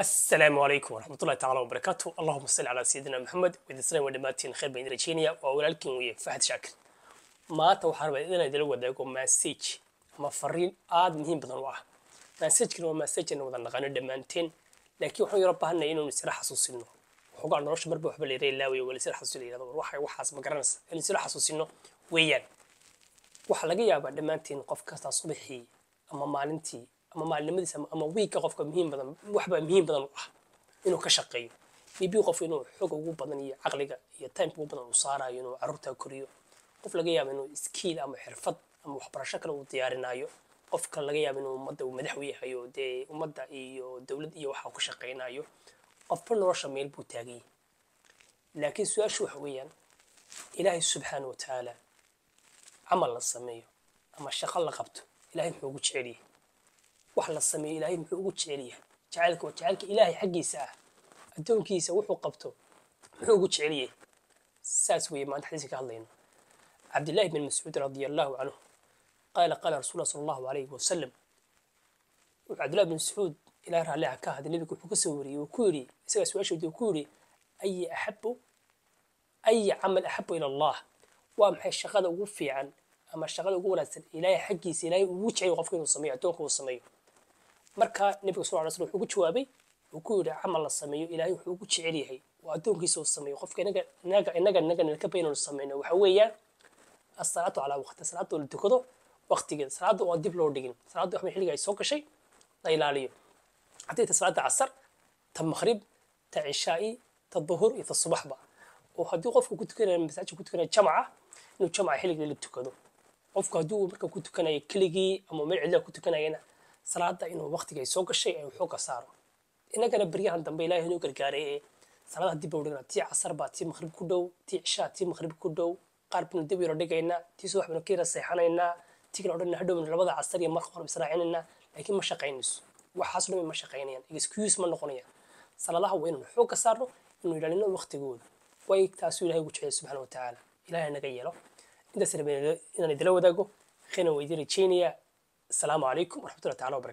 Asalaamu calaykum waraxmatullahi tacaala wabarakaatu. Allahuma salli calaa sayidina Maxamed wadasalam. Waa dhammaantiin khayr baan idin rajeynaya. Waa walaalkiin weye Fahad Shaakir. Maanta waxaan rabaa inaan idila wadaago message ama fariin aada muhiim badan u ah. Messagekana waa message aan wada naqaano dhammaanteen, laakiin waxaan yaro baahanay inaynu isla xasuusino waxoogaa nolosha. Marba waxba la yara ilaawayo, waa la isla xasuusin, la yirahdo war waxa waxaas ma garanaysa, inaynu isla xasuusino weeyaan. Waxaa laga yaabaa dhammaantiin qof kastaa subaxii ama maalintii ama maalinimadiisa ama wiigga qofka muhiim badan waxbaa muhiim badan u ah inuu ka shaqeeyo. Maybe qof inuu xoog ugu badan iyo caqliga iyo timeka ugu badan uu saarayo inuu carruurta koriyo, qof laga yaabo inuu skill ama xirfad ama waxbarasho kale uu diyaarinayo, qof kale laga yaabo inuu ummadda uu madax u yahay oo dee ummadda iyo dowlad iyo waxa uu ka shaqeynayo. Qofba nolosha meel buu taagan yahay, laakiin su-aashu waxa weeyaan: Ilaahay subxaana wa tacaala camal la sameeyo ama shaqo la qabto, Ilahay muxuu ugu jecel yahay? Wax la sameeyo Ilaahay muxuu ugu jecel yahay? Jacaylka waa jacaylka Ilaahay xaggiisa ah. Addoonkiisa wuxuu qabto muxuu ugu jecel yahay? Saas weeye maanta xadiiska ka hadlayno. Cabdillahi bin Mascuud radia Allahu canhu qaala: qaala rasuulullah sala Allahu alayhi wasalam. Wuxuu Cabdillahi bin Mascuud, Ilahay raalliha ka ahday, nebigu wuxuu ka soo wariyey uu ku yidhi, isagaa su-aashoodii uu ku yidhi: ay axabu ay camal axabu ila Allah? Waa maxay shaqada ugu fiican ama shaqada ugu wanaagsan Ilaahay xaggiisa Ilaahay ugu jecel qofka inuu sameeyo, addoonka uu sameeyo? Marka nebiga sal ly slam wuxuu ugu jawaabay, uu ku yidhi: camal la sameeyo Ilaahay wuxuu ugu jecel yahay oo addoonkiisa uu sameeyo, qofka inaga nalka baynanu sameyno, waxa weeyaan asalaatu calaa waqti, salaada oo la tukado waqtigeeda, salaada oo aan dib loo dhigin, salaada wax xilliga ay soo gashay la ilaaliyo, haddii ta salaada casar, ta maqrib, ta cishaa'i, ta duhur iyo ta subaxba, oo haddii qofku ku tukanayo masaajidka, ku tukanayo jamaca, inuu jamaca xilliga la tukado. Qofku hadduu marka ku tukanayo keligii ama meel cidla ku tukanayana, salaada inuu waqtiga ay soo gashay ay xooga saaro. Innagana beryahan dambe Ilaahay inuu gargaaray ee salaadaha dib baa dhignaa. Tii casar baa tii maqrib ku dhow, tii cishaa tii maqrib ku dhow, qaar baynu dib yaro dhigaynaa, tii subax baynu ka yara seexanaynaa, tii kale odhanaa hadhow baynu labada casar iyo marka hore israacinaynaa. Laakiin ma shaqaynayso waxaas dhan, ma shaqaynayaan, excuse ma noqonayaan. Salaadaha waa inaynu xoogga saarno, inuu ilaalino waqtigooda, way taasuu Ilahay ugu jecel subxaana wa tacaala. Ilahay naga yeelo. Intaas rabay inaan idila wadaago, khayran waa idin rajaynayaa. Asalaamu calaykum waraxmatullahi tacala wabarakatu.